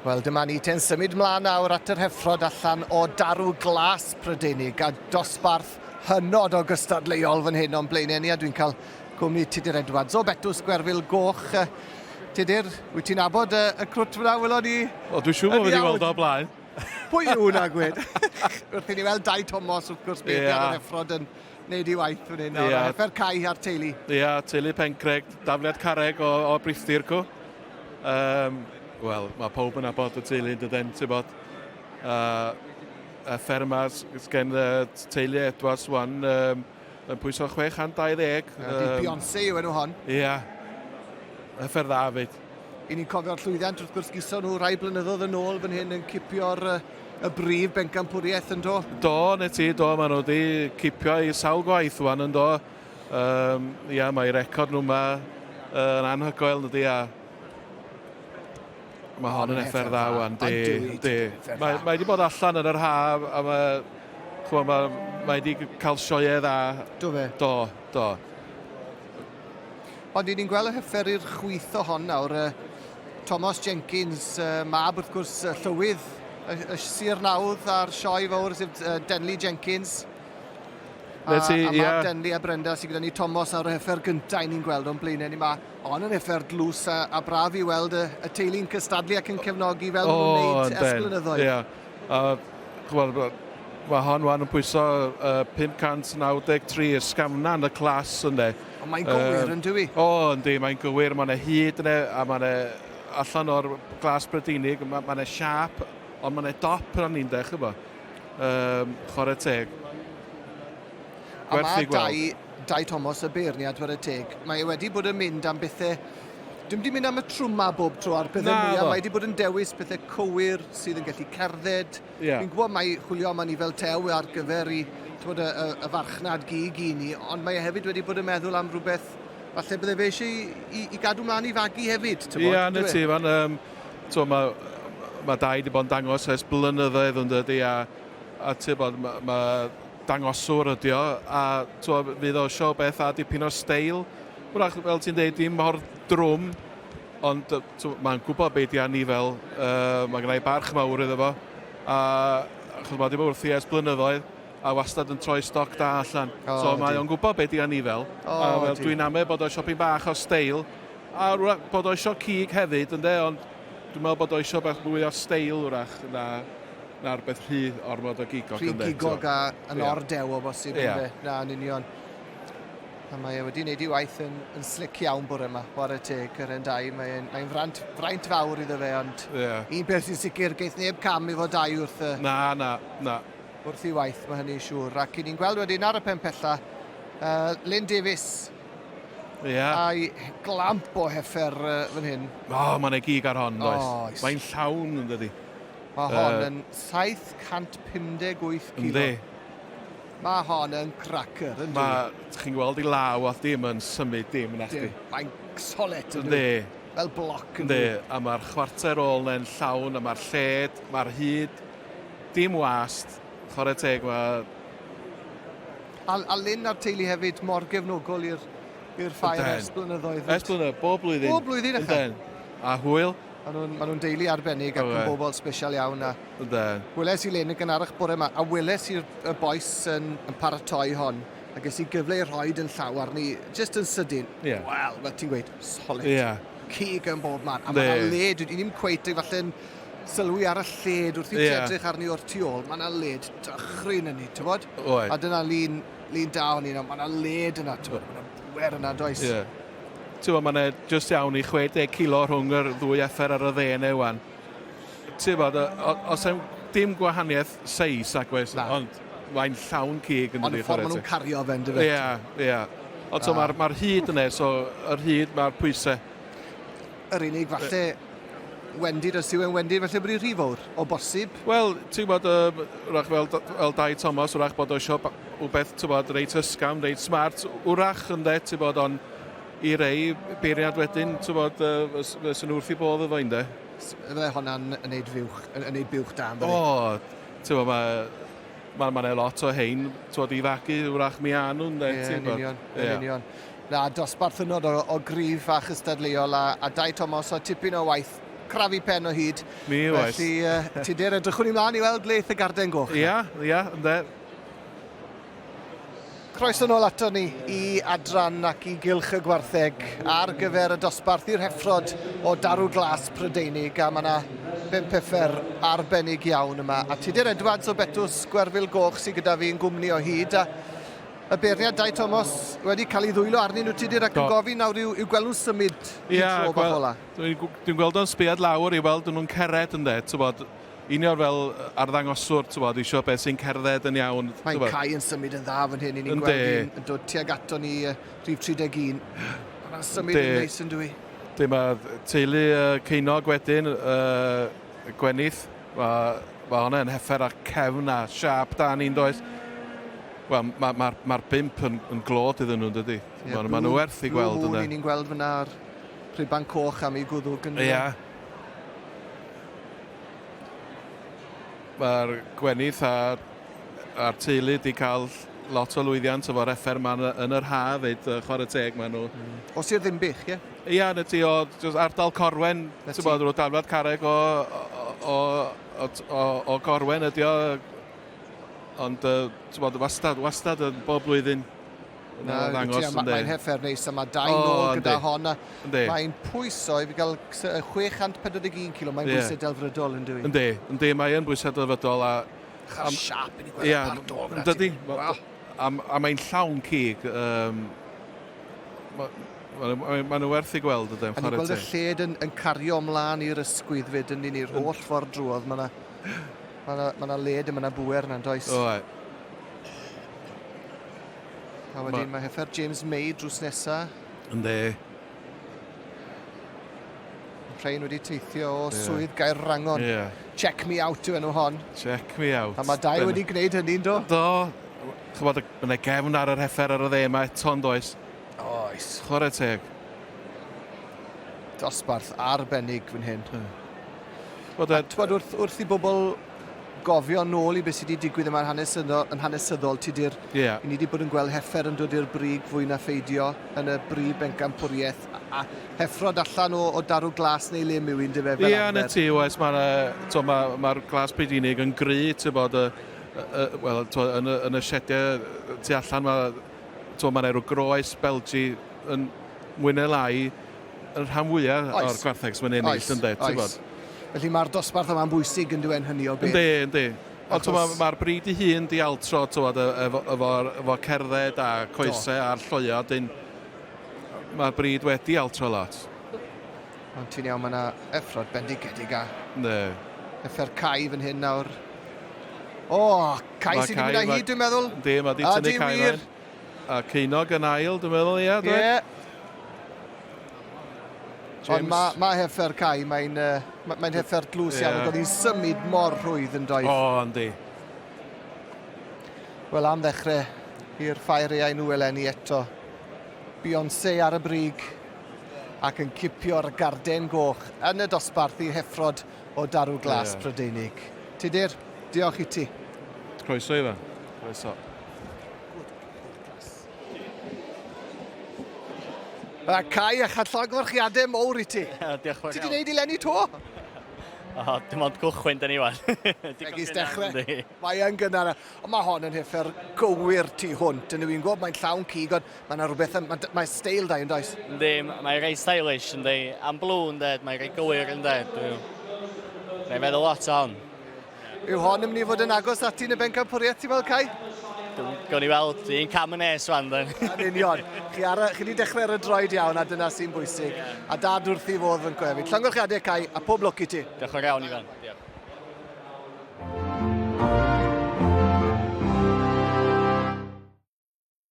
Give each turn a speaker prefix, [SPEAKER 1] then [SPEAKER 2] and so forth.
[SPEAKER 1] Wel, dyma ni te'n symud mlaen nawr at yr heffrod allan o darw glas Prydeinig a dosbarth hynod o gystadleuol fan hyn o'n blaenau ni a dwi'n cael cwmni Tudur Edwards o Betws Gwerfyl Goch. Tudur, wyt ti'n nabod y, y crwt fyna, welon ni?
[SPEAKER 2] O, dwi'n siŵr bod wedi weld o blaen.
[SPEAKER 1] Pwy yw hwnna, gwed? Wrth i ni weld Dai Thomas, wrth gwrs, beth yeah. ar yr heffrod yn wneud ei waith fan hyn. Yeah. Heffer Cai a'r teulu.
[SPEAKER 2] Ia, yeah, teulu Pencreg, dafliad carreg o, o Brithdir, cw. Um, Wel, mae pawb yn nabod y teulu yn dydyn, ti'n bod. Y fferma gen y teulu Edwards wan um, yn pwyso 620.
[SPEAKER 1] Um, Beyoncé yw enw hon.
[SPEAKER 2] Ia. Yeah. Heffer dda fyd.
[SPEAKER 1] I ni'n cofio'r llwyddiant wrth gwrs gyson nhw rai blynyddoedd yn ôl fan hyn yn cipio'r y brif bencampwriaeth yn do?
[SPEAKER 2] Do, ne ti, do, maen nhw wedi cipio i sawl gwaith wan yn do. Um, ia, mae record nhw yma yn anhygoel, ydy, a Mae hon yn effer dda wan, di, di. Mae, mae wedi bod allan yn yr haf, a mae, chwa, mae, mae wedi cael sioeau dda.
[SPEAKER 1] Do fe?
[SPEAKER 2] Do, do.
[SPEAKER 1] Ond i ni'n gweld y heffer i'r chwith o hon nawr. Thomas Jenkins, mab wrth gwrs llywydd y, y Sir Nawdd a'r sioe fawr, sef Denley Jenkins. A, ti, a mab yeah. Denley a Brenda sydd gyda ni Thomas ar y heffer gyntaf i ni'n gweld o'n blaenau ni. Mae hon yn heffer dlws a, a braf i weld y, y teulu'n cystadlu ac yn cefnogi fel oh, nhw'n wneud ers blynyddoedd.
[SPEAKER 2] Ie. Yeah. Uh, mae hon wan yn pwyso uh, 593 ysgafna yn y clas ynddo.
[SPEAKER 1] Ond mae'n gywir uh, yn dwi?
[SPEAKER 2] O, oh, yndi, mae'n gywir. Mae'n hyd yna, a mae'n allan o'r glas Brydeinig, mae'n ma siap, ond mae'n dop yn ni'n dech, yma. Um, chwarae teg.
[SPEAKER 1] A mae Dai, Dai Thomas y beirniad, chwarae teg, mae e wedi bod yn mynd am bethau... Dwi'n wedi mynd am y trwma bob tro a'r pethau mwyaf. Mae wedi bod yn dewis pethau cywir sydd yn gallu cerdded. Yeah. Fi'n gwybod mai chwilio am anifel tew ar gyfer i, bod, y, y, y farchnad gig i ni, ond mae e hefyd wedi bod yn meddwl am rhywbeth falle bydde fe eisiau i, i, i gadw mlaen i fagu hefyd.
[SPEAKER 2] Ie, yeah, na ti, fan, um, mae ma Dai wedi bod yn dangos ers blynyddoedd yn dydy, a, a ti'n bod, mae ma dangoswr ydi o, a t'mo, fydd o isio beth a dipyn o steil. Wrach, fel ti'n deud, dim mor drwm, ond mae'n gwybod be di anifel, uh, mae gennau barch mawr iddo fo, a achos mae wedi bod wrthi ers blynyddoedd, a wastad yn troi stoc da allan. Oh, so mae o'n gwybod be di anifel, oh, a fel dwi'n ame bod o isio pyn bach o steil, a wrach, bod o isio cig hefyd, ynde, ond dwi'n meddwl bod o isio bach mwy o steil wrach na na rhywbeth rhy ormod o gigog.
[SPEAKER 1] Rhy gigog a yn yeah. ordew o bosib. Yeah. Na, yn union. A mae e wedi gwneud ei waith yn, yn slic iawn bore yma, chwarae teg, yr en dau. Mae'n mae fraint, fraint fawr iddo fe, ond yeah. un peth sy'n sicr, geith neb cam i fod dau wrth y...
[SPEAKER 2] Na, na, na.
[SPEAKER 1] Wrth ei waith, mae hynny'n siŵr. Ac i ni'n gweld wedyn ar y pen pella, Lynn Davies,
[SPEAKER 2] Yeah.
[SPEAKER 1] A'i glamp o heffer uh, fan hyn.
[SPEAKER 2] O, oh, mae'n ei gig ar hon, does. Oes. Mae'n llawn yn dydi.
[SPEAKER 1] Mae hon uh, yn 758 kilo.
[SPEAKER 2] Yndi.
[SPEAKER 1] Mae hon yn cracker, yndi.
[SPEAKER 2] Mae, chi'n gweld i law a dim yn symud dim na chdi.
[SPEAKER 1] Mae'n solet
[SPEAKER 2] yn yndi.
[SPEAKER 1] Fel bloc
[SPEAKER 2] yndi. A mae'r chwarter ôl neu'n llawn, a mae'r lled, mae'r hyd, dim wast. Chwarae teg, mae...
[SPEAKER 1] A, a Lynn a'r teulu hefyd mor gefnogol i'r i'r ffair ers blynyddoedd.
[SPEAKER 2] Ers blynyddoedd, bob blwyddyn.
[SPEAKER 1] Bob blwyddyn,
[SPEAKER 2] Ynden. A hwyl.
[SPEAKER 1] Maen nhw'n ma nhw deulu arbennig ac yn bobl special iawn. A
[SPEAKER 2] Ynden.
[SPEAKER 1] Weles i Lyn yn gynharach bore yma, a weles i'r y bois yn, yn paratoi hon, a ges i gyfle i rhoid yn llaw arni, just yn sydyn.
[SPEAKER 2] Yeah.
[SPEAKER 1] Wel, fel ti'n gweud, solid.
[SPEAKER 2] Yeah.
[SPEAKER 1] Cig yn bob man. A mae yna led, dwi ddim cweit, falle'n sylwi ar y lled wrth i ti yeah. edrych arni o'r tu ôl, mae yna led dychryn yn ni, ti'n bod?
[SPEAKER 2] Oed.
[SPEAKER 1] A dyna lun, lun da o'n i, mae yna led yna, ti'n bod? Mae yna bwer yna, does?
[SPEAKER 2] Yeah. Ti'n bod, mae'n just iawn i 60 kilo rhwng yr ddwy effer ar y dde neu wan. Ti'n bod, os e'n dim gwahaniaeth seis ac oes, ond mae'n llawn cig yn
[SPEAKER 1] dydi. Ond y ffordd maen nhw'n cario fe, yn dyfe?
[SPEAKER 2] Ie, ie. Ond so mae'r ma hyd yna, so yr hyd, mae'r pwysau.
[SPEAKER 1] Yr unig falle wendid, os yw e'n wendid, falle bod hi'n rhy fawr, o bosib.
[SPEAKER 2] Wel, ti'n gwybod, um, wrach fel, fel Dai Thomas, wrach bod o eisiau rhywbeth, ti'n gwybod, reit ysgafn, reit smart, wrach ynde, ti'n gwybod, ond i rei beiriad wedyn, ti'n gwybod, uh, fysen nhw wrth i bodd efo ynde.
[SPEAKER 1] Fydde honna'n yn neud fuwch, yn, yn neud buwch da, yn
[SPEAKER 2] O, ti'n gwybod, mae mae ma lot o hein, ti'n gwybod, i fagu, wrach mi â nhw, ynde,
[SPEAKER 1] ti'n gwybod. Yn union, yn union. Na, dosbarth hynod o, o gryf a chystadleuol a, a Dai Thomas o tipyn o waith crafu pen o hyd.
[SPEAKER 2] Mi oes.
[SPEAKER 1] Felly, uh, Tudur, edrychwn ni mlaen i weld leith y garden goch.
[SPEAKER 2] Ia, ia, ynde.
[SPEAKER 1] Croeso nôl ato ni i adran ac i gylch y gwartheg ar gyfer y dosbarth i'r heffrod o Darw Glas Prydeinig a mae yna bump heffer arbennig iawn yma. A Tudur Edwards o Betws Gwerfyl Goch sydd gyda fi yn gwmni o hyd. A y beirniad Dai Thomas wedi cael ei ddwylo arnyn nhw Tudur ac yn gofyn nawr i'w, i'w gweld nhw'n symud i
[SPEAKER 2] yeah,
[SPEAKER 1] tro bach ola.
[SPEAKER 2] Dwi'n dwi gweld o'n sbiad lawr i weld nhw'n cered yn de, ti'n Union fel arddangoswr, t'mod, isio beth sy'n cerdded yn iawn.
[SPEAKER 1] Mae'n Cai yn symud yn dda fan hyn, i ni'n gweld un yn dod tuag ato ni, rhif 31. Mae'n symud yn neis yn dwi.
[SPEAKER 2] Yndi, mae teulu uh, Ceinog wedyn, uh, Gwenith, mae ma hwnna yn heffer a cefn a siap da ni'n does. Wel, mae'r ma, ma, ma bimp yn, yn glod iddyn nhw'n dydy. Yeah, ma, ma nhw werth i gweld
[SPEAKER 1] yna. Ni'n gweld fyna ar rhuban coch am ei gwddwg yn
[SPEAKER 2] Ie. Yeah. Mae'r Gwenith a'r, a'r teulu wedi cael lot o lwyddiant efo'r effer yma yn, yn yr haf, fyd, chwarae teg maen nhw.
[SPEAKER 1] Mm. O Sir Ddinbych, ie?
[SPEAKER 2] Ia, na ti, o just ardal Corwen, ti'n bod, rhyw daflad carreg o, o, o, o, o Gorwen ydi o, ond, ti'n bod, wastad, wastad yn bob blwyddyn.
[SPEAKER 1] Na, ddangos, yndi. Mae'n heffer neis a mae dau oh, nôl gyda hon. A mae'n pwyso i fi gael 641 kilo, mae'n yeah. bwysau delfrydol yn dwi.
[SPEAKER 2] Yndi, yndi, mae'n bwysau delfrydol a...
[SPEAKER 1] Chas siap i ni gweld yeah, par dol
[SPEAKER 2] fyna. Dydy, a, a mae'n llawn cig. Um, Mae'n ma, ma nhw werth i gweld ydyn,
[SPEAKER 1] chwarae teg. A ni'n gweld y lled yn, yn cario ymlaen i'r ysgwydd fyd yn ni'r holl ffordd drwodd. Mae yna ma na, ma na led a mae yna bwer yna'n does?
[SPEAKER 2] Oe.
[SPEAKER 1] A wedyn mae heffer James May drws nesa.
[SPEAKER 2] Yndi.
[SPEAKER 1] Rhain wedi teithio o yeah. swydd Gaerwrangon.
[SPEAKER 2] Yeah.
[SPEAKER 1] Check me out yw enw hon.
[SPEAKER 2] Check me out.
[SPEAKER 1] A mae Dai wedi gwneud hynny'n do?
[SPEAKER 2] Do. Chybod, mae yna gefn ar yr heffer ar y dde yma eto'n does.
[SPEAKER 1] Oes.
[SPEAKER 2] Chwarae teg.
[SPEAKER 1] Dosbarth arbennig fan hyn.
[SPEAKER 2] Bod
[SPEAKER 1] A t'wod, wrth, wrth i bobl gofio nôl i beth sydd wedi digwydd yma'n hanesyddol, yn hanesyddol Tudur,
[SPEAKER 2] yeah.
[SPEAKER 1] i ni wedi bod yn gweld heffer yn dod i'r brig fwy na pheidio yn y brif bencampwriaeth, a, a heffrod allan o, o darw glas neu le miw i'n dyfe fel
[SPEAKER 2] Ie, yeah, na ti, oes, mae'r ma, ma glas Brydeinig yn gry, ti'n bod, y, y, wel, yn, y, yn y siediau tu allan, mae ma rhyw groes Belgi yn mwy neu lai y rhan fwyaf o'r gwartheg sy'n mynd ennill, ynddo, ti'n bod.
[SPEAKER 1] Felly mae'r dosbarth yma'n bwysig yn dweud hynny o beth.
[SPEAKER 2] Yndi, yndi. Ond mae'r ma bryd i hun di altro, ti'n bod, efo, efo, efo cerdded a coesau a'r lloio, dyn mae'r bryd wedi altro lot.
[SPEAKER 1] Ond ti'n iawn, mae yna effrod bendigedig a...
[SPEAKER 2] Yndi.
[SPEAKER 1] Effer Cai fan hyn nawr. O, Cai sy'n mynd â hi, dwi'n meddwl.
[SPEAKER 2] Yndi, mae di tynnu Cai fan. A Ceinog yn ail, dwi'n meddwl, ie.
[SPEAKER 1] Ie. Ond mae ma heffer Cai, mae'n uh, ma, mae heffer dlws yeah. iawn, ac oedd hi'n symud mor rhwydd yn doedd.
[SPEAKER 2] O, oh, yndi.
[SPEAKER 1] Wel, am ddechrau i'r ffair eau nhw eleni eto. Beyoncé ar y brig ac yn cipio'r garden goch yn y dosbarth i heffrod o darw glas yeah. Prydeinig. Tudur, diolch i ti.
[SPEAKER 2] Croeso, Ifan. Croeso.
[SPEAKER 1] A Cai, a challogfarchiadau mowr i ti.
[SPEAKER 3] Diolch fawr
[SPEAKER 1] Ti wedi gwneud i Lenny to?
[SPEAKER 3] O, dim ond cychwyn, dyn ni wan.
[SPEAKER 1] Megis dechrau. Mae yn gynnar. Ond mae hon yn heffer gywir tu hwnt. Yn yw'n gwybod, mae'n llawn cig, ond mae yna rhywbeth, mae, mae steil da yn does?
[SPEAKER 3] Yndi, mae rei stylish, yndi. Am blw, yndi, mae rei gywir, yndi. Dwi'n meddwl lot o hon.
[SPEAKER 1] Yw hon yn mynd i fod yn agos ati yn y bencampwriaeth, ti'n meddwl, Kai?
[SPEAKER 3] Gawn ni weld, un cam yn nes fan, dyn.
[SPEAKER 1] Yn union. Chi, ar, chi wedi dechrau ar y droed iawn, a dyna sy'n bwysig. Yeah. A dad wrth i fodd yn hefyd. Llongyfarchiadau, Kai, a pob lwc i ti.
[SPEAKER 3] Diolch yn fawr iawn, Ifan.